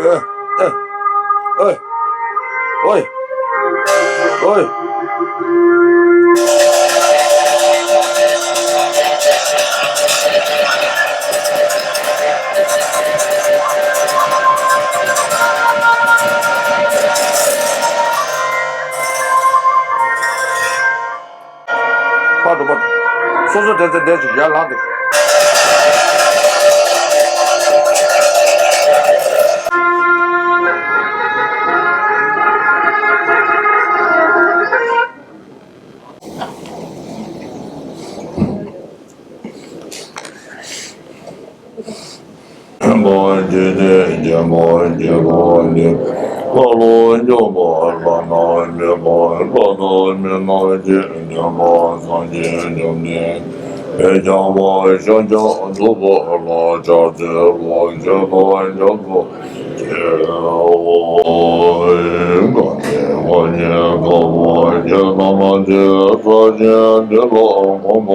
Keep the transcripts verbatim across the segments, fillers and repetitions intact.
ཨོའི། ཨོའི། ཨོའི། ཕར་འགྲོ། ཕར་འགྲོ། སོ་སོ་དེ་ཚོ་བསྡད་ཅིག་ཡར་ལངས་ཏེ། མཁན་པོ་འཇིག་རྟེན་མཁན་པོ་རྒྱལ་པོ་ནི། ལྷ་ལུང་སྐྱོབ་པ་ལྷ་ནག་མེད་པ་ལྷ་དང་མི་རྣམས་ཀྱི་འདོད་པ་སངས་རྒྱས་འཇམ་དཔལ་ཕས་ཀྱང་བ་ཤ་ཁྱབ་ཐུབ་པ་ལ་ཕྱག་འཚལ་ལོ། མཆོད་པ་རྒྱ་མཚོ་ཆེའོ། གང་གི་བ་ཉིད་དགའ་བ་བརྒྱད་རྣམས་ཏེ། ས་ཆེན་འདི་ལ་གོམ་པ་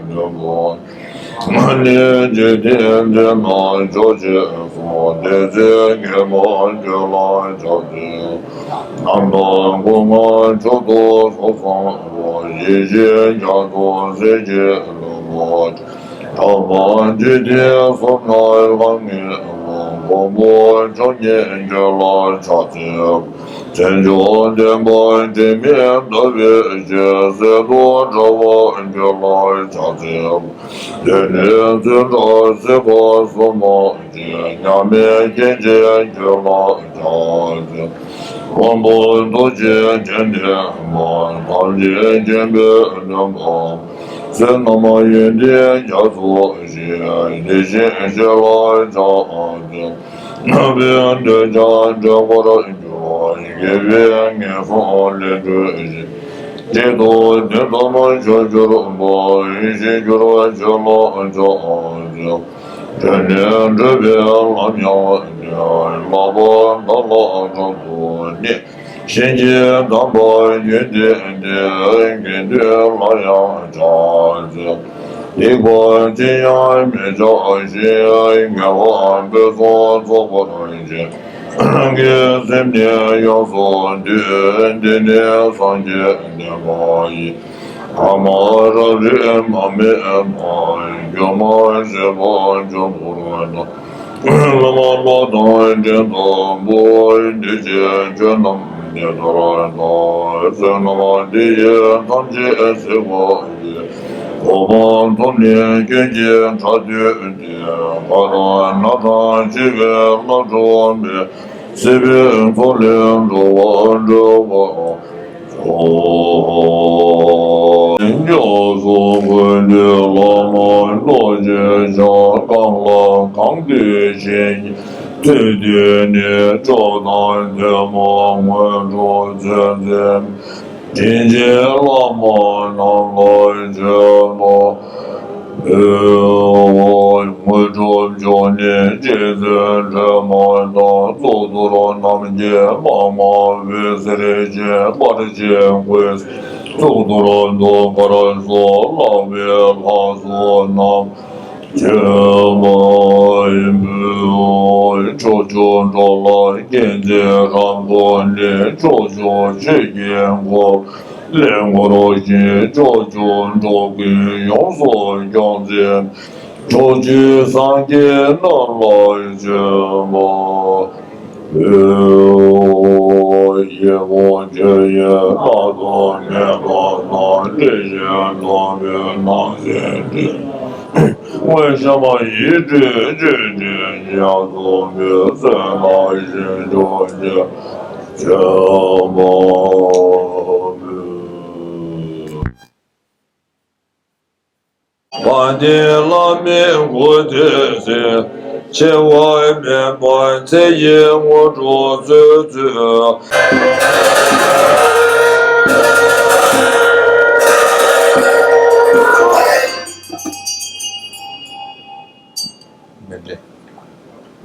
མཉམ་པ། ནི་འཇིག་རྟེན་འདི་ན་ཕྱོགས་བཅུ་གསུམ། དེ་ཚེ་མཁན་པོ་ཁྱོད་ལ་ཕྱག་འཚལ། རྣམ་དག་སྐུ་མངའ་མཆོག་ཏུ་སོགས་གསང་བ། ཡེ་ཤེས་རྒྱ་མཚོ་གསེར་གྱི་ལུས་པོ། གྲགས་པ་འཇིག་རྟེན་གསུམ་ན་ལྷང་ངེ་བ། མགོན་པོ་མཆོག་བརྙེས་ཁྱོད་ལ་ཕྱག་འཚལ། བྱང་ཆུབ་བདེན་པ་དྲི་མེད་ཟླ་བའི་ཞལ། གསེར་སྡོང་འདྲ་བ་ཁྱོད་ལ་ཕྱག་འཚལ། སྡེ་སྣོད་བཙུན་གྲགས་སྲིད་པ་གསུམ་མ་མཆིས། མཉམ་མེད་སྐྱེ་མཆེད་ཁྱོད་ལ་ཕྱག་འཚལ། དབང་པོ་ཐུགས་རྗེ་ཅན་ལྡན་མ། ཐམས་ཅད་མཁྱེན་པའི་སྟོན་པ། བསོད་ནམས་ཡོན་ཏན་རྒྱ་མཚོ་ཆེ། དེ་བཞིན་གཤེགས་ལ་ཕྱག་འཚལ། རྣམ་པའི་འདོད་ཆགས་སྒྲོལ་དཀར་གྱུར། དགེ་བའི་ངན་སོང་ལས་སྒྲོལ་ཞིང་། སྲིད་དང་དོན་དམ་ཆོས་གྱུར་པ། ཞི་གྱུར་ཆོས་ལ་ཕྱག་འཚལ། འབྲལ་ནས་གྲོལ་བའི་ལམ་ཡང་སྟོན། བསླབ་པ་དག་ལ་གྲངས་སུ་མེད། གཞན་གྱིས་དམ་པ་ཡོན་ཏན་ལྡན། དགེ་འདུན་ལ་ཡང་ཕྱག་འཚལ། སྡིག་པ་ཅི་ཡང་མི་བྱ་ཞིང་། དགེ་བ་ཕུན་སུམ་ཚོགས་པར་བྱེད། ཀྱི་སེམས་ནི་ཡོངས་སུ་འདུལ། འདི་ནི་སངས་རྒྱས་བསྟན་པ་ཡིན། ཨ་མ་རབ་རིབ་མ་སྨད་པ། སྒྱུ་མ་བྱས་པ་འཇོམས་པར་གདའ། བླ་མ་ལྷ་དང་འདྲེ་དང་བུ། འདུས་བྱས་ཆོས་རྣམས་འདི་ལྟར་གདའ། བསོད་ནམས་འདི་ཡིས་ཐམས་ཅད་གཟིགས་པ་ཡི། གོ་འཕང་ཐོབ་ནས་སྐྱོན་གྱི་དགྲ་བཏུལ་ཏེ། ཁ་དང་སྣ་དང་ལྕེ་ཡི་བླ་སྒྲོན་མས། སྲིད་པའི་མཚོ་ལས་འགྲོ་བ་སྒྲོལ་བར་ཤོག། ཉམས་སུ་བསྐུལ་ཏེ་བླ་མ་རྡོ་རྗེ་འཆང་། གང་ལ་གང་འདུལ་བཤེས་གཉེན་ཐུགས་བསྟོད་ནས། མཆོག་དང་ཐུན་མོང་དངོས་གྲུབ་མཚོན་བྱེད་མ། དྲིན་ཅན་བླ་མ་རྣམས་ལ་མཆོད་པ་འབུལ། དངོས་གྲུབ་མཆོག་ནི་རྗེ་བཙུན་སྒྲོལ་མ་དང་། གཙུག་ཏོར་རྣམས་ཀྱི་པདྨ་འོད་ཟེར་ཅན། སྤར་ཆེན་གོས་གཙུག་ཏོར་ཟློས་གར་སོགས། ལྷག་པའི་ལྷ་ཚོགས་རྣམས་མཆོད་པ་འབུལ། ཕྱོགས་བཅུར་འགྲོ་ལ་མཁྱེན་བརྩེ་རབ་བསྐུལ་ནས། ཕྱོགས་བཅུའི་ཆོས་ཀྱི་འཁོར་ལས་བསྐོར་ཞིང་། ཕྱོགས་བཅུའི་འགྲོ་ཀུན་ཡོངས་སུ་སྐྱོང་མཛད། ཕྱོགས་བཅུའི་སངས་རྒྱས་རྣམས་ལ་མཆོད་པ་འབུལ། ཡི་དམ་ཆོས་དབྱིངས་བླ་ན་མེད་པ་དང་། དེ་བཞིན་ཐོབ་པའི་སྣང་སྲིད་དྲི་མེད་པ། དངོས་བཤམས་ཡིད་སྤྲུལ་མཆོད་སྤྲིན་ཉག་གསུམ་འབུལ། བསོད་ནམས་ཞིང་མཆོག་ཅེས་བྱ་བ་འབུལ། དཔལ་ལྡན་བླ་མའི་སྐུ་ཚེ་ཟད། འཆི་བ་མེད་པར་ཚེ་ཡི་དངོས་གྲུབ་སྩོལ་མཛོད།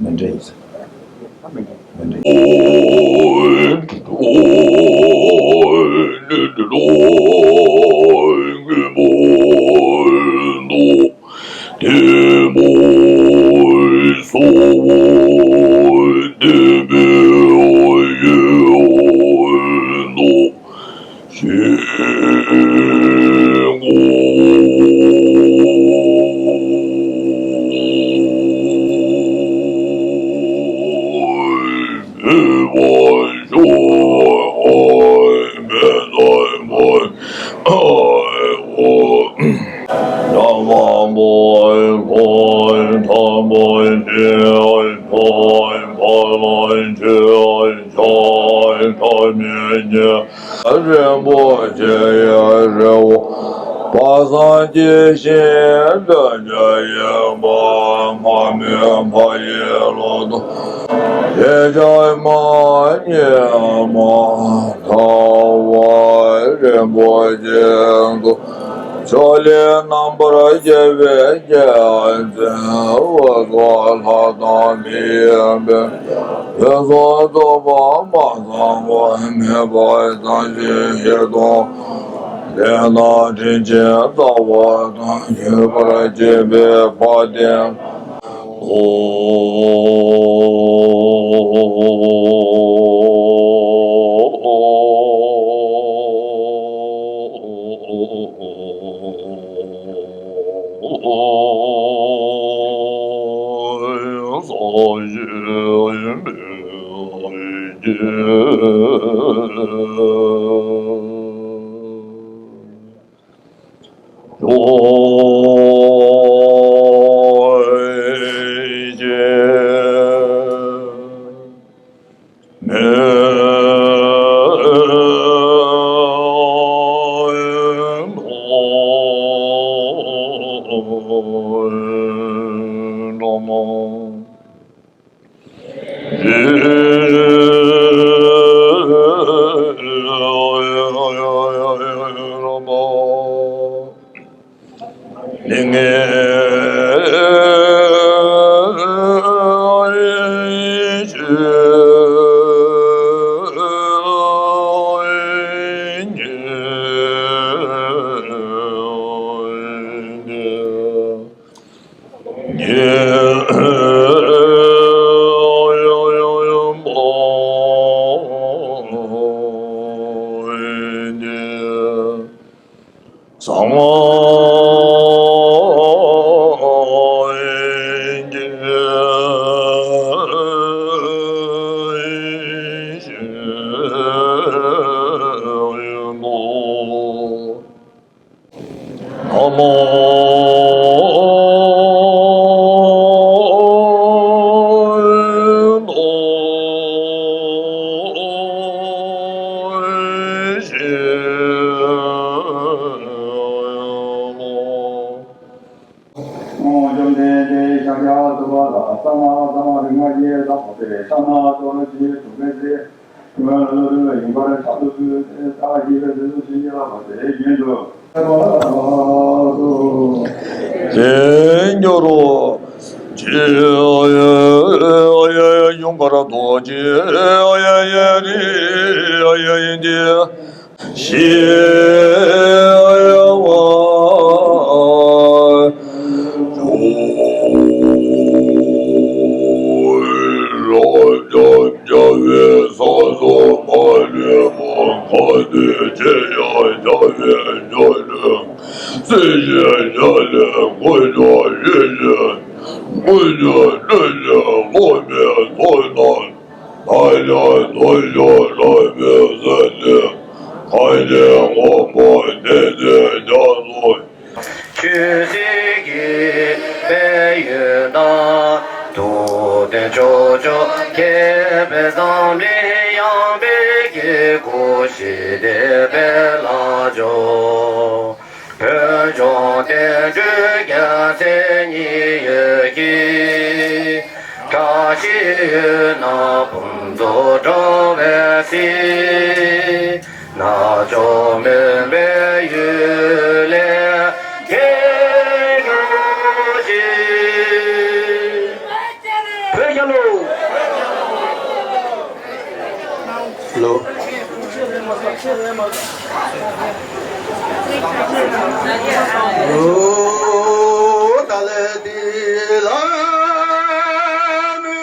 མཎྜལ། མཎྜལ་ཡིན་ས། མཎྜལ། རིན་པོ་ཆེ་ཡི་རི་བོ། དཔལ་བཟང་སྐྱེས་ཤིང་སྒྲ་བརྒྱ་ཡི་བ། མ་མོའི་ཕ་ཡི་ལོ་ཏོག་ཡེ་ཤེས་མ་ཉིད་མ། ཐར་པ་རིན་པོ་ཆེ་དང་། ཕྱོགས་ལས་རྣམ་པར་རྒྱལ་བའི་རྒྱལ་མཚན། འོད་སྲུང་ལྷ་དང་མིའི་སྤྱན། ཕུན་སུམ་ཚོགས་པ་མ་ཚང་བ། མེད་པར་བཟང་ཞིང་ཡིད་དུ་འོང་། ལས་རྣམས་དྲིན་ཅན་རྩ་བ་དང་། མཁྱེན་པར་བྱེད་པའི་དཔལ་ལྡན། ཨོ་བཅོམ་ལྡན་འདས་ཤཱཀྱ་ཐུབ་པ་ལ་ས་མ་ས་མ་རིག་མ་ཡེ་ས་མ་ཏེ་ས་མ་ཏོ་ར་ཅི་ཐུབ་པའི་ཚེ། དེ་ཉོ་རོ། ཡུངས་དཀར་རྡོ་རྗེ་ཡེ་རེ་ཡེ་འདི། ཞེས་རྒྱལ་བའི་ས་སོགས་མ་ལུས་པ། གང་དུ་ཅི་ཡང་རྒྱལ་བའི་རྒྱལ་ལུས། སྲིད་ཞིའི་རྒྱལ་ལས་དཀོན་མཆོག་ཡིད་བཞིན་དངོས་གྱུར་སྤྲུལ་པའི་སློབ་མའི་ཚོགས་རྣམས། ད་ཡང་དུ་ཞུ་རབ་སྦས་ཟིན་ཏེ། གང་ཞིག་མངོན་པར་དད་ཅིང་སྐྱབས་སུ། ཆོས་སྲིད་ཀྱི་དཔལ་ཡོན་དང་། མཐུ་ལྡན་ཕྱོགས་བཅུའི་མཁས་པའི་འཛམ་གླིང་ཡངས་པའི་གི་སྒོ་ཞི་བདེ་དཔལ་ལ་འབྱོར། བོད་ལྗོངས་བསྟན་འགྲོའི་རྒྱལ་མཚན་ཉི་འོད་ཀྱིས། བཀྲ་ཤིས་འོད་རྣམས་ཕུན་ཚོགས་འགྲོ་བའི་གཟིས། རྣལ་འབྱོར་མོས་པའི་གཡུལ་ལས་སྐྱེས་གྱུར་ཅིག་བོད་རྒྱལ་ལོ། ལོ། ལོ། ཏཱ་ལའི་ཏི་ལ་མུ།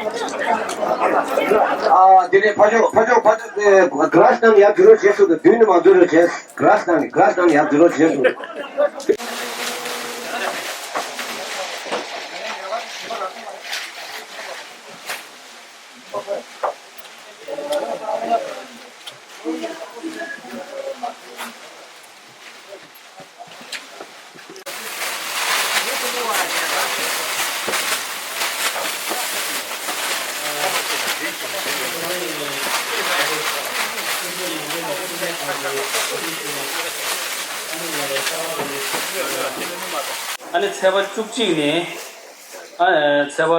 ཨ། དེ་ནས་ཕ་ཕྱོགས་ཕ་ཕྱོགས་ཕ་ཕྱོགས་དེ་ག་ར་ཤི་ནང་ཡར་འཛུལ་རོགས་བྱེད་ཟེར་འདུག་མདུན་ནས་མ་འཛུལ་རོགས་བྱེད། ག་ར་ཤི་ནང་ག་ར་ཤི་ནང་ཡར་འཛུལ་རོགས་བྱེད་ཟེར་འདུག་ཨ་ནི་ཚེས་པ་བཅུ་གཅིག་ནས་ཨ་ཚེས་པ་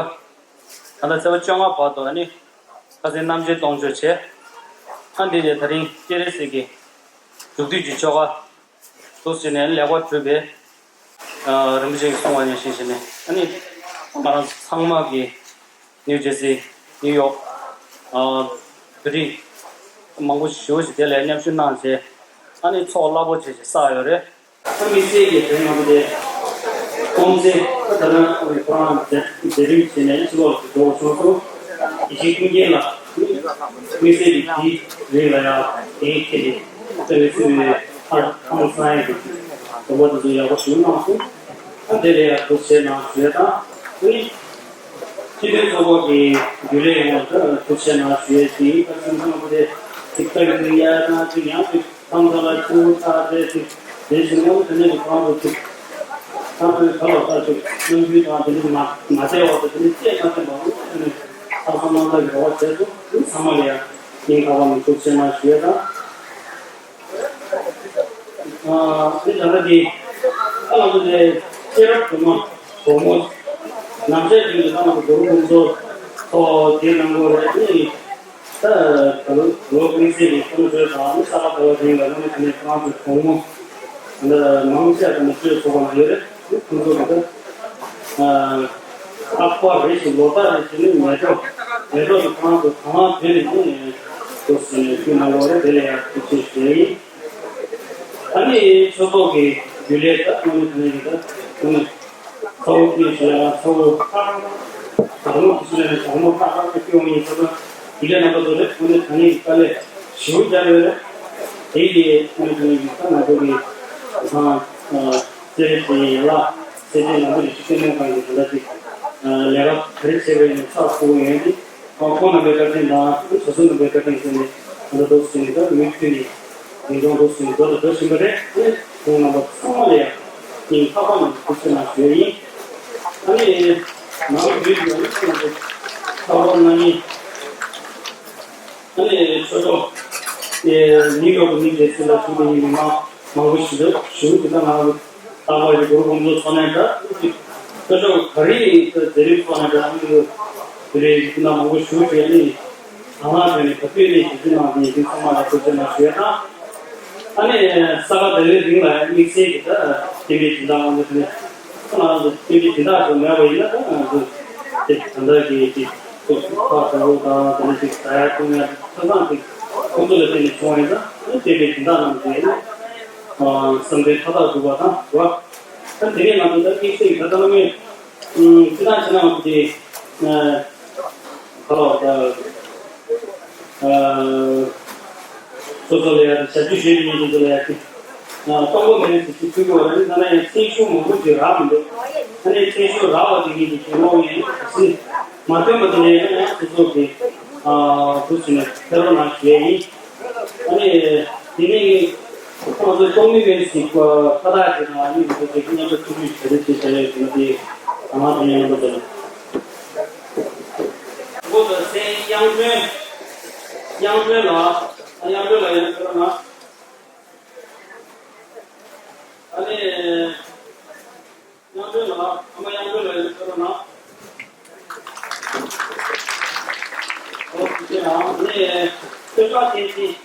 ད་ལྟ་ཚེས་པ་བཅོ་ལྔ་བར་དུ་ཨ་ནི་ཁ་སང་རྣམ་འབྱེད་གཏོང་ཕྱོགས་བྱས། ཨ་འདི་ལས་ད་རིང་སྤྱན་རས་གཟིགས་ཀྱི་མཇུག་སྡུད་ཀྱི་ཆོ་ག་འདུག་ཟེར་ནས་ལེགས་པར་གྲུབ་པའི་རིན་པོ་ཆེ་གིས་གསུངས་པ་ནང་བཞིན་བྱས་ནས་ཨ་ནི་ང་རང་ཚང་མ་གིས་ནིའུ་ཇར་སི་ནིའུ་ཡོག་བོད་རིགས་མང་པོ་ཞེ་པོ་ཞིག་དེ་ལ་མཉམ་ཞུགས་གནང་བྱས་ཨ་ནི་ཚོགས་རླབས་པོ་ཆེ་ཞིག་བསགས་ཡོད་རེད། དམིགས་བསལ་གྱི་དེ་ང་ཚོ་དེ་ཀོང་ཙེ་ད་ལྟ་ཁོ་རང་མཛད་མཛད་རིམ་བྱས་ནས་ཕྱི་ལོགས་སུ་འགྲོ་བ་སོང་སོང་། ཡེ་ཤེས་ཀུན་མཁྱེན་ལགས་དམིགས་བསལ་གྱི་དེའི་རིང་ལ་ཡང་དེའི་ཐད་ནས་ལྟ་བའི་ཚུལ་བའི་ཨ་ཨང་སང་ཡང་གི་དགོངས་པ་དེ་ཚོ་ཡག་པོ་ཞུ་གནང་སོང་། ཨ་དེ་ལས་ཡང་ཐུགས་རྗེ་གནང་ཞུ་ཡ་དང་ཨ་ནི། སྤྱི་མཐུན་ཚོགས་པ་གི་རྒྱུན་ལས་ཡོངས་ལ་ཐུགས་རྗེ་གནང་ཞུ་ཡས་ཅིག་ད་སེམས་ཁམས་པོ་དེ་ཅིག་ལྟ་གི་འདུག་ཡ་དང་ཅིག་ཡང་ཅིག་ཐང་ཐང་ལ་ཆུ་བོ་ཚ་དེ་ཅིག་དེ་བཞིན་ཡང་དེ་ནས་ཀྱི་ཁོང་ཚོ་ཅིག་ཐང་ཐང་ག་ལ་ད་ཅིག་རྣམ་འགྱུར་དང་དེ་ནས་མ་མ་བདེ་བ་དང་དེ་ནས་སྐད་མ་ཐོན་པ་འོ་དེ་ནས་ཚང་མ་ལ་གི་རེ་བ་བྱས་སོང་། ཚང་མ་ལ་ཡང་སྙིང་ཐག་པ་ནས་ཐུགས་རྗེ་གནང་ཞུ་ཡས་དང་། ཨ་དེ་ད་ལྟ་དེ་ཨ་ལ་ཚོ་དེ་ཤེས་རབ་སྒྲོལ་མ་དོག་མོ་ནམ་ཞག་རྒྱུན་དུ་ད་ང་ཚོ་གུ་རུ་ཕུན་ཚོགས་ཐོག་དེ་གནང་དགོས་རེད། ཨ་ནི་ད་ད་ལོ་ལོ་ཀུན་གསལ་གྱི་ཁོང་ཚོའི་དང་ཨ་ནི་ས་ག་ཟླ་བ་རིང་ལ་ཨ་ནི་དེ་ནས་ཁོང་ཚོའི་དོག་མོ་ད་ལྟ་མང་ཆེ་ད་ནི་སྤྲོད་ཐུབ་པ་མ་ཡོད་རེད། ཁོང་ཚོ་གི་ད་རྟག་པར་རེ་ཞིག་ལོ་ལྟར་རེ་ཞིག་ནི་མེ་ཏོག་མེ་ཏོག་གི་ཁང་དུ་གང་དེ་ནས་ནི་འདུག་ཟེར་ནས་བསྐུལ་གནང་བ་རེད། དེ་ལ་ཡང་ཐུགས་རྗེ་ཆེ་ཞུ་ཡ་ཡིན། ཨ་ནི་ཆོས་ཚོགས་ཀྱི་རྒྱུན་ལས་ད་དངོས་གནས་དེ་ནས་ད་དངོས་གནས་ཚ་བོ་སྐྱེས་བྱས་ཡང་ཚ་བོ་དྭགས་མོ་ཁུ་སི་ལ་ནས་དྭགས་མོ་ཁག་ཁག་ཏུ་སྐྱོང་ཡིན་ས་ད་རྒྱུན་ལས་རྣམ་པ་ཚོ་རེད། དངོས་གནས་ད་ནི་དཀའ་ལས་ཞེ་པོ་རྒྱབ་ཡོད་རེད། དེ་ཡིས་དངོས་གནས་དེ་ནས་ད་ང་ཚོ་གི་ཨ་རྩེད་འགྲན་ཡན་ལག་རྩེད་འགྲན་ནང་དུ་རི་ཆུ་སྐྱེ་དམན་ཁང་གི་ད་ལྟ་ཅིག་ལས་ཀ་ག་རེ་བྱས་པ་ཡིན་ཚགས་ཚུད་པོ་ཡོད་དེ། ཁོང་རྣམ་པའི་བཀའ་དྲིན་དང་གྲྭ་ཚང་རྣམ་པའི་བཀའ་དྲིན་བརྟེན་ནས་ད་ལྟ་འདུག་ཟེར་ནས་ད་མུ་མཐུད་ནས་ཉིན་གུང་འདུག་ཟེར་ནས་འགྲོ་དང་འགྲོ་བཞིན་པ་རེད། ཁོང་རྣམ་པ་ཚང་མ་ལ་ཡང་སྙིང་ཐག་པ་ནས་ཐུགས་རྗེ་གནང་ཞུ་ཡ་ཡིན། ཨ་ནི་ནང་མི་ཡོད་ཀྱི་ཡང་ཁོང་ཚོ་ལྟ་བར་གནང་ཡིན། ཨ་ནི་ཆོས་གྲོགས་ནིའུ་ཡོག་གི་མི་སྡེ་ཚན་ལ་བཞུགས་པའི་མི་མང་མང་པོ་ཞིག་འདུག་ཞུ་གི་ད་ང་རྟག་པར་གྱི་གུ་རུ་དགོངས་རྫོགས་ཚོགས་ནས་འདྲ། ཆོས་ཕྱོགས་ག་རེ་ཡིན་ཟེར་མཛད་རིམ་ཚོགས་ནས་འདྲ། ཨ་ནི་དེ་རིང་ཡིག་ནང་མང་པོ་ཞུ་བྱས་ནས་གང་ལ་ཐོན་ནས་ག་དུས་ནས་ཞུ་རྒྱུ་ནང་དེ་ཡིན་ཚང་མ་ལ་ཐུགས་རྗེ་གནང་ཞུ་ཡ་དང་། ཨ་ནི་ས་ག་ཟླ་བའི་རིང་ལ་དམིགས་བསལ་གྱི་ད་བསྟན་པའི་སྦྱིན་བདག་དབང་དུ་བྱས་ནས་ཁོ་ན་ཚོ་བསྟན་པའི་སྦྱིན་བདག་ཚོ་མེད་པ་ཡིན་ན་ད་ང་ཚོ་དེ་ད་ལྟ་གི་ཅིག་ཐོག་ཁག་དང་པོ་དང་དེ་ནས་ཅིག་ད་ཡར་གཏོང་ཡ་ཆ་ཚང་ཅིག་ཁོང་ཚོ་ལ་བརྟེན་ནས་བྱུང་བ་ཡིན་ཙང་ཨ་ནི་བསྟན་པའི་སྦྱིན་བདག་རྣམས་ཀྱིས་ཨ་ནི་བསམ་དོན་མཐའ་དག་འགྲུབ་པ་དང་རེད་བ། ད་དེ་ནས་ང་ཚོ་ད་དམིགས་བསལ་གྱི་ད་ལྟ་ནང་མི་སྤྱི་བཏང་ཕྱི་ནང་གི་ཨ་ག་ལ་བ་ད་ཨ་སོ་སོ་ལ་ཡ་ཞབས་ཕྱི་ཞུ་མཁན་དེ་ཚོ་ལ་ཡ་ཅིག་གཏོང་སྒོ་མེད་ཟེར་ཅིག་ཐུག་གི་བ་རེད། ད་ན་ཡང་མཚན་ཤོག་མང་པོ་ཅིག་རག་མི་འདུག་ཨ་ནི་མཚན་ཤོག་རག་པ་དེ་གིས་ཀྱི་གྱེན་ལོག་ཡིན་ཟིན་མ་ཐོན་པ་དེ་ལ་ཡ་ཡང་སོ་སོ་གི་ཨ་འདུག་ཟེར་ནས་ཕེབས་རོགས་གནང་ཞུ་ཡས་ཡིན། ཨ་ནི་དེ་ནས་ཁོང་ཚོ་གཏོང་མི་མེད་ཟིག་ཁ་བཏགས་ཅིག་དང་ཨ་ནི་འདུག་ཅིག་མཉམ་དུ་ཐུགས་རྗེ་ཆེ་ཞུ་ཞུ་ཞུ་ཡས་ཟིན་ན་དེ་ང་ཚོ་མཉམ་དུ་ཟེར། འགོ་དང་སེང་དབྱངས་སྒྲོན། དབྱངས་སྒྲོན་ལགས། དབྱངས་སྒྲོན་ལགས་ཡང་ཁྱོད་རང་ན། ཨ་ནི། དབྱངས་སྒྲོན་ལགས། ཨ་མ་དབྱངས་སྒྲོན་ལགས་ཡང་ཁྱོད་རང་ན། ཨོ་ཐུགས་རྗེ་གནང་། ཨ་ནི། ཆོས་གྲགས་བསྟན་འཛིན།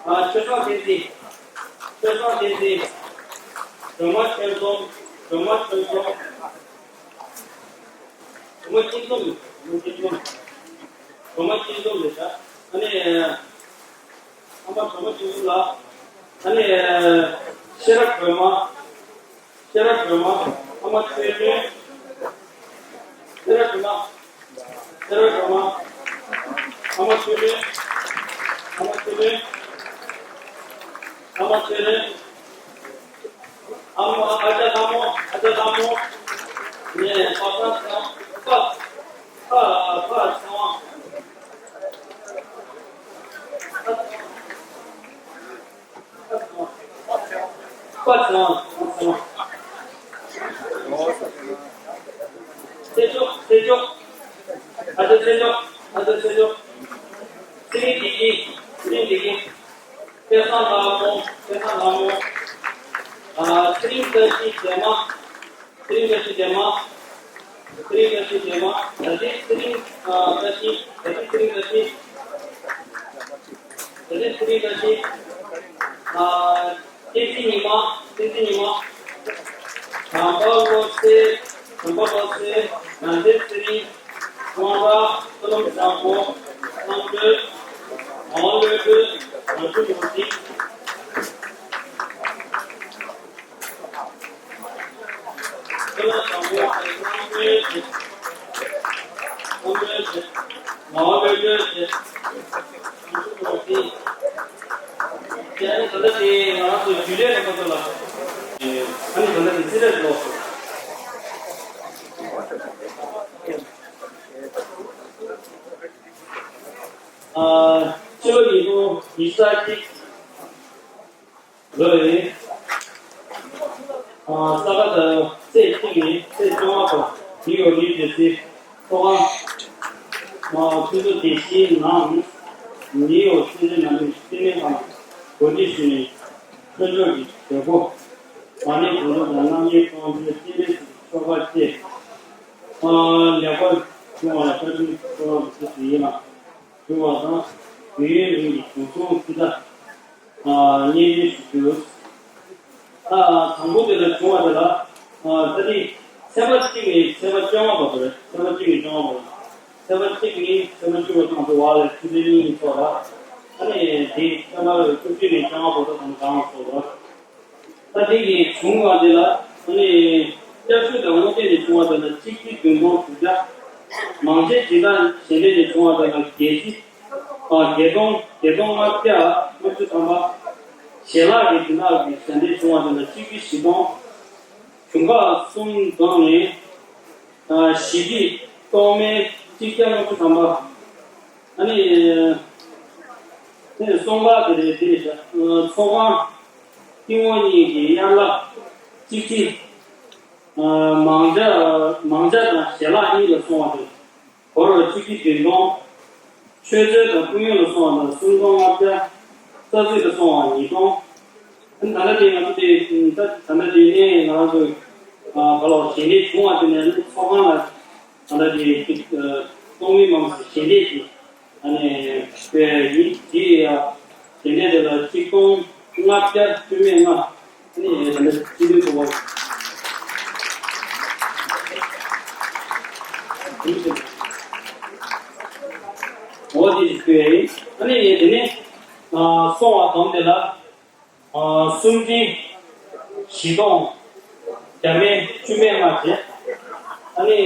ཨ་ཆོས་གྲགས་བསྟན་འཛིན། ཆོས་གྲགས་བསྟན་འཛིན། སྒྲོལ་མ་ཆོས་འཛོམས། སྒྲོལ་མ་ཆོས་འཛོམས། སྒྲོལ་མ་སྤྱི་འཛོམས། སྒྲོལ་མ་སྤྱི་འཛོམས། སྒྲོལ་མ་སྤྱི་འཛོམས་རེད་ཤག་ཨ་ནི། ཨ་མ་སྒྲོལ་མ་སྤྱི་འཛོམས་ལགས། ཨ་ནི། ཤེས་རབ་སྒྲོལ་མ། སེ་ར་སྒྲོལ་མ། ཨ་མ་ཆོས་སྒྲོན། སེ་ར་སྒྲོལ་མ། སེ་ར་སྒྲོལ་མ། ཨ་མ་ཆོས་སྒྲོན། ཨ་མ་ཆོས་སྒྲོན། ཨ་མ་ཆོས་སྒྲོན། ཨ་མ། ཨ་ཅག་ལྷ་མོ། ཨ་ཅག་ལྷ་མོ། ནས་པ་སངས་ཚེ་དབང་། པ། པ། པ་ཚེ་དབང་། པ་ཚེ་དབང་། པ་ཚེ་དབང་། ཚེ་མཆོག་ཚེ་མཆོག་ཨ་ཅག་ཚེ་མཆོག་ཨ་ཅག་ཚེ་མཆོག་ཚེ་རིང་བདེ་སྐྱིད། ཚེ་རིང་བདེ་སྐྱིད། སྐལ་བཟང་ལྷ་མོ། སྐལ་བཟང་ལྷ་མོ། ཨ། ཚེ་རིང་བཀྲ་ཤིས་རྒྱལ་མ། ཚེ་རིང་བཀྲ་ཤིས་རྒྱལ་མ། ཚེ་རིང་བཀྲ་ཤིས་རྒྱལ་མ། ད་ལྟའི་ཚེ་རིང་། ཨ། བཀྲ་ཤིས། ད་ལྟའི་ཚེ་རིང་བཀྲ་ཤིས། ད་ལྟའི་ཚེ་རིང་བཀྲ་ཤིས། ཨ། བསྟན་འཛིན་ཉི་མ། བསྟན་འཛིན་ཉི་མ། བྱམས་པ་བློ་གསལ། བྱམས་པ་བློ་གསལ། ང་ཚེ་ཚེ་རིང་། དབང་ར། བསོད་ནམས་བཟང་པོ། བསམ་གྲོས། ངག་དབང་བློ་གྲོས། རང་བྱུང་ནོར་འཛིན། བསོད་ནམས་བཟང་པོ། བསམ་གྲོས། བསམ་གྲོས། ངག་དབང་བློ་གྲོས། རང་བྱུང་ནོར་འཛིན། ཨ་ནི་ད་ལྟ་དེ་ང་རང་ཚོ་རྒྱུན་ལས་རྣམ་པ་ཚོ་ལ། ཨ་ནི་ད་ལྟ་དེ་ཚེ་རབས་ལོ། ཨ། ཕྱི་ལོ་ཉིས་སྟོང་ཉི་ཤུ་རྩ་གཅིག་ལོ་རེད། ཨ། ས་ག་ཟླ་ཚེས་གཅིག་ནས་ཚེས་བཅོ་ལྔ་བར་ནིའུ་ཡོག་ནིའུ་ཇར་སི་ཚོགས་ཁང་། ཨ། ཆུ་ཚོད་བདུན་ནང་ནིའུ་ཡོག་སྲིད་འཛིན་ལམ་ལུགས་བསྟི་གནས་ཁང་གོ་སྒྲིག་ཞུས་ནས་ལྷོ་ཕྱོགས་ཀྱི་བྱེད་སྒོ། མ་ཎི་དགོང་དྲོ་དང་རྣམ་རྒྱལ་གཏོང་ཕྱོགས་བསྟི་གནས་སུ་ཆོ་ག་བཅས། ཨ། ལེགས་པར་བྱུང་བ་ལ་བཀའ་དྲིན་སྐྱོང་བ་ཞུ་རྒྱུ་ཡིན་ལ། ཞུ་བ་དང་། དུས་ཡུན་རིང་གི་བྱུང་སོང་ཅི་ལྟར། ཨ། སྙན་སྒྲོན་ཞུ་རྒྱུ། ཨ། དང་པོ་དེ་ལ་བྱུང་བ་དེ་ལ། ཨ། ད་ལྟའི་ཚེས་པ་གཅིག་ནས་ཚེས་པ་བཅོ་ལྔ་བར་དུ་རེད། ཚེས་པ་གཅིག་ནས་བཅོ་ལྔ་བར། ཚེས་པ་གཅིག་ནས་ཚེས་པ་བཅུ་བ་དང་པོ་བར་ལ་ཆུ་ཚོད་གཉིས་ཚོགས་ལ། ཨ་ནི་དེ་ཚེས་པ་བཅུ་གཅིག་ནས་བཅོ་ལྔ་བར་དུ་དང་གང་ཚོགས་ལ། ད་དེ་གི་བྱུང་བ་དེ་ལ། ཨ་ནི་སྐྱབས་ཞུ་དང་བསྔོ་རྟེན་ནས་བྱུང་བ་དེ་ལ་གཅིག་ཁྲི་བདུན་སྟོང་དྲུག་བརྒྱ། མང་ཆེ་སྦྱིན་བདག་ཞལ་འདེབས་ནས་བྱུང་བ་དེ་ལ་བརྒྱད་ཁྲི། ཨ། བརྒྱད་སྟོང་། བརྒྱད་སྟོང་ལྔ་བརྒྱ་ལྔ་བཅུ་ཐམ་པ། ཞལ་ལག་གི་སྦྱིན་བདག་གི་ཞལ་འདེབས་བྱུང་བ་དེ་ལ་གཅིག་ཁྲི་བཞི་སྟོང་། གྱོང་ཁ་གསུམ་བསྡོམས་ནས། ཨ། བཞི་ཁྲི་སྟོང་མེད་གཅིག་བརྒྱ་ལྔ་བཅུ་ཐམ་པ། ཨ་ནི། ཨ་ནི་གསུམ་པ་དེ་རེད། དེ་རེད་ཤག་ཨ། ཚོགས་ཁང་། ཏི་ཝང་གཉིས་ཀྱི་དབྱར་རླབས་གཅིག་ཁྲི། ཨ། མང་ཇ། མང་ཇ་དང་ཞལ་ལག་གཉིས་ལ་སོང་བ་དང་། སྒོར་གཅིག་ཁྲི་བདུན་སྟོང་། མཆོད་རྫས་དང་སྐུ་ཡོན་ལ་སོང་བ་དང་། སུམ་སྟོང་ལྔ་བརྒྱ། རྩ་རྫས་ལ་སོང་བ་ཉིས་སྟོང་། ད་ལྟ་དེ་ང་ཚོ་དེ་ད་ད་ལྟ་དེ་ནས་ང་རང་ཚོ། ཨ། ག་ལ་ཞལ་འདེབས་བྱུང་བ་དེ་ནས་ཚོགས་ཁང་ལ། ད་ལྟ་དེ་ཨ། གཏོང་མི་མང་ཞལ་འདེབས་ཀྱི། ཨ་ནི་དཔེ་ཡིན་དེ་ཡ། དེ་ནས་དེ་ལ་ཆིག་སྟོང་ལྔ་བརྒྱ་བཅུ་མེད་ལྔ། ཨ་ནི་དེ་ལ་ཆིག་སྟོང་དགུ་བརྒྱ། འོ་དེ་དཔེ་ཡིན། ཨ་ནི་དེ་ནས་ཨ་སོང་བ་དང་དེ་ལ། ཨ། སུམ་ཁྲི་བཞི་སྟོང་བརྒྱ་མེད་བཅུ་མེད་ལྔ་བྱས། ཨ་ནི་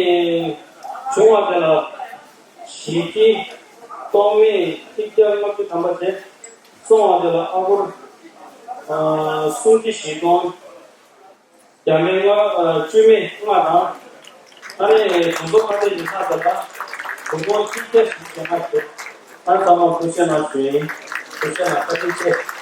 བྱུང་བ་དེ་ལ་བཞི་ཁྲི་སྟོང་མེད་ཆིག་བརྒྱ་ལྔ་བཅུ་ཐམ་པ་བྱས། སོང་བ་དེ་ལ་ཨ་སྒོར། ཨ། སུམ་ཁྲི་བཞི་སྟོང་བརྒྱ་མེད་ལྔ། ཨ། བཅུ་མེད་ལྔ་དང་། ཨ་ནི་དྲུང་འཚོ་ཁ་གཏད་ཀྱི་ལྷག་ཙམ་ལ་དྲུང་འཚོ་གཅིག་བརྒྱ་ཞིག་བྱེད་མ་བྱེད། ཨ། ཚང་མ་ཐུགས་རྗེ་གནང་ཞུ་ཡིན། ཐུགས་རྗེ་གནང་། བཀའ་དྲིན་ཆེ།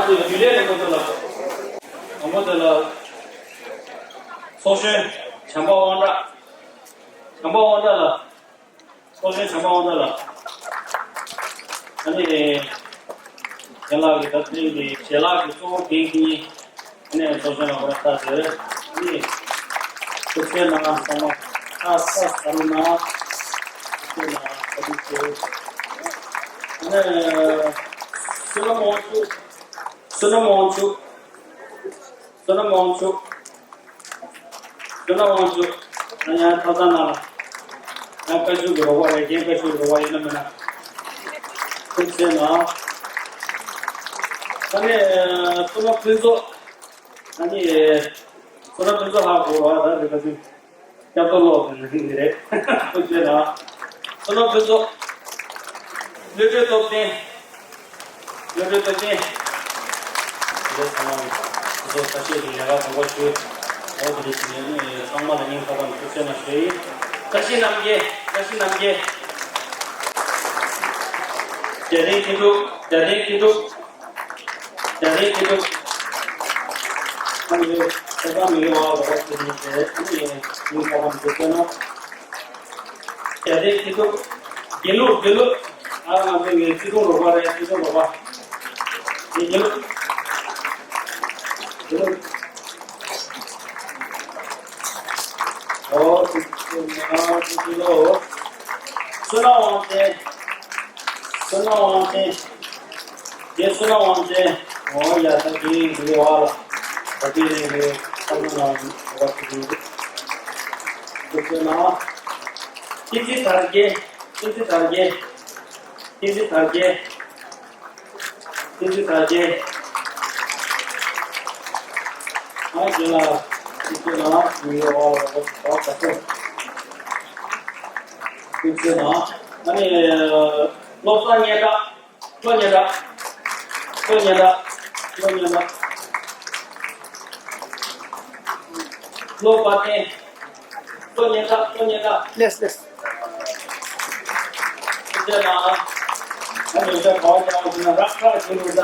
རྒྱུན་ལས་རིན་པོ་ཆེ་ལགས། རིན་པོ་ཆེ་ལགས། ཚོགས་གཞོན་བྱམས་པ་དབང་གྲགས། བྱམས་པ་དབང་གྲགས་ལགས། ཚོགས་གཞོན་བྱམས་པ་དབང་གྲགས་ལགས། ཨ་ནི། རྒན་ལགས་ཀྱི་ད་ཐེངས་ཀྱི་ཞལ་ལག་གི་གཙོ་བོ་འགན་འཁྱེར་མཁན། ཨ་ནི་ཚོགས་གཞོན་ལགས་ཁོ་རང་ལྟ་ཟེར། ཨ་ནི། ཐུགས་རྗེ་གནང་། ཚང་མ་ཨ་ས་ས་རུ་ན། ཐུགས་རྗེ་གནང་། བཀའ་དྲིན་ཆེ། ཨ་ནི། བསོད་ནམས་དབང་ཕྱུག་བསོད་ནམས་དབང་ཕྱུག་བསོད་ནམས་དབང་ཕྱུག་བསོད་ནམས་དབང་ཕྱུག་ང་ཡང་ཐབས་ཚང་ནང་ལ། ཡང་བཀའ་ཤོག་གི་རོགས་པ་རེད། རྒན་བཀའ་ཤོག་གི་རོགས་པ་ཡིན་ན་མིན་ན། ཐུགས་རྗེ་གནང་། ད་ནི། བསོད་ནམས་ཕུན་ཚོགས། ད་ནི། བསོད་ནམས་ཕུན་ཚོགས་ཧ་གོ་རོགས་ད་རེད་པ་ཅིང་། སྐྱབས་ཐོག་ལོག་ཟེར་ནས་ཧིང་གི་རེད། ཐུགས་རྗེ་གནང་། བསོད་ནམས་ཕུན་ཚོགས། བློ་གྲོས་སྟོབས་ལྡན། བློ་གྲོས་སྟོབས་ལྡན། དེ་ཚང་མ་ནི་ཁོ་ཚོ་ཁ་ཤས་ཀྱིས་ལས་ཀ་དགོངས་པ་ཞུས། འོ་དེ་རེད་ཟེར་ནས་ཚང་མ་ལ་སྙིང་ཐག་པ་ནས་ཐུགས་རྗེ་གནང་ཞུ་ཡིན། བཀྲ་ཤིས་རྣམ་རྒྱལ། བཀྲ་ཤིས་རྣམ་རྒྱལ། རྒྱལ་བསྟན་མཁས་གྲུབ། རྒྱལ་བསྟན་མཁས་གྲུབ། རྒྱལ་བསྟན་མཁས་གྲུབ། ཨ་ནི་ཁྱེད་རང་མི་ཡོང་བ་ལོག་པ་ཁྱེད་ཉིད་དེ་ཨ་ནི་ཡིན་ཁ་བམ་དུ་བསྟན་ན། རྒྱལ་བསྟན་མཁས་གྲུབ། དགེ་ལུགས། དགེ་ལུགས། ཨ་ང་ཚོ་ངའི་སྤྱི་སྡོམ་རོགས་པ་རེད། སྤྱི་སྡོམ་རོགས་པ། དེ་དགེ་ལུགས། དགེ་ལུགས། ཨོ་ཐུགས་རྗེ་གནང་། ཐུགས་རྗེ་གནང་། བསོད་ནམས་དབང་ཆེན། བསོད་ནམས་དབང་ཆེན། རྒན་བསོད་ནམས་དབང་ཆེན། འོ་ཡ་ད་དེ་རིང་འདི་བ་ལ། ད་དེ་རིང་རེད། ཁ་སང་ནང་བ་དེ་རིང་རེད། ཐུགས་རྗེ་གནང་། བསྟན་འཛིན་དར་རྒྱས། བསྟན་འཛིན་དར་རྒྱས། བསྟན་འཛིན་དར་རྒྱས། བསྟན་འཛིན་དར་རྒྱས། ཨ་རྒན་ལགས། ཐུགས་རྗེ་གནང་། མི་ཡོང་བ་ལ་རོགས་པ་བྱ་ཐུབ། ཐུགས་རྗེ་གནང་། ཨ་ནི། བློ་བཟང་སྙན་གྲགས། བློ་སྙན་གྲགས། བློ་སྙན་གྲགས། བློ་སྙན་གྲགས། བློ་དཔའ་བརྟན། བློ་སྙན་གྲགས། བློ་སྙན་གྲགས། ལགས་ལགས། ཐུགས་རྗེ་གནང་། ང་ཡོད་ཚད་ག་བ་རྒྱག་པ་ཟེར་ན་རག་ཁ་ཞུ་རུ་ད།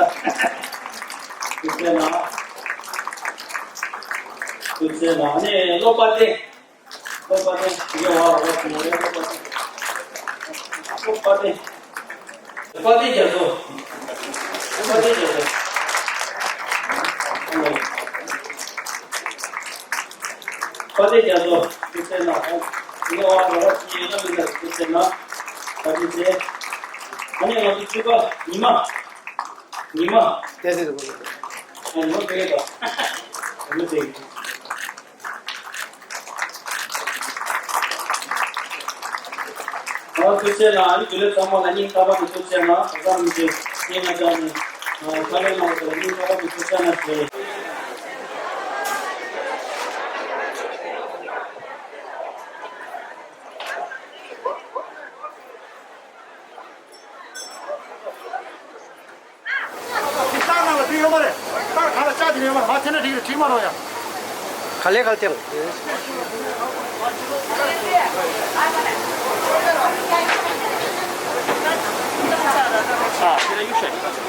ཐུགས་རྗེ་གནང་། ཐུགས་རྗེ་གནང་། ཨ་ནི་བློ་དཔའ་བརྟན། བློ་དཔའ་བརྟན། དེ་ག་བ་རོགས་ཞུ་ཡོད། བློ་དཔའ་བརྟན། བློ་དཔའ་བརྟན། དཔའ་བརྟན་རྒྱ་མཚོ། དཔའ་བརྟན་རྒྱ་མཚོ། ཨ་ནི། དཔའ་བརྟན་རྒྱ་མཚོ། ཐུགས་རྗེ་གནང་། ཨ་ནི་བ་རོགས་ཞུ་ཡོད་ན་མིན་ན་ཐུགས་རྗེ་གནང་། བཀའ་དྲིན་ཆེ། ཨ་ནི་ང་ཚོ་ཕྱུ་པ་ཉི་མ། ཉི་མ། ཏེ་ཏེ་ཏེ། ཨ་ཉི་མ་ཏེ་ཏེ། ཉི་མ་ཏེ་ཏེ། ཨོ་ཐུགས་རྗེ་གནང་། ཨ་ནི་དུས་ལས་ཚང་མ་ལ་སྙིང་ཐག་པ་ནས་ཐུགས་རྗེ་གནང་། ད་ག་མི་ཚེ་སྙིང་ང་བཅངས་ནས་ཨ་ཁ་ལས་མང་པོ་ལ་སྙིང་ཐག་པ་ནས་ཐུགས་རྗེ་གནང་ཞུ། དེ་རྟགས་ནང་ལ་བྲིས་ཡོད་མ་རེད། རྟགས་གང་ལ་ལྕགས་དེ་ཡོད་མ་རེད། ང་འཐེན་ན་འགྲིག་རེད། བྲིས་མ་རོགས་ཡ། ག་ལེ་ག་ལེ་བསྟན། ཨ།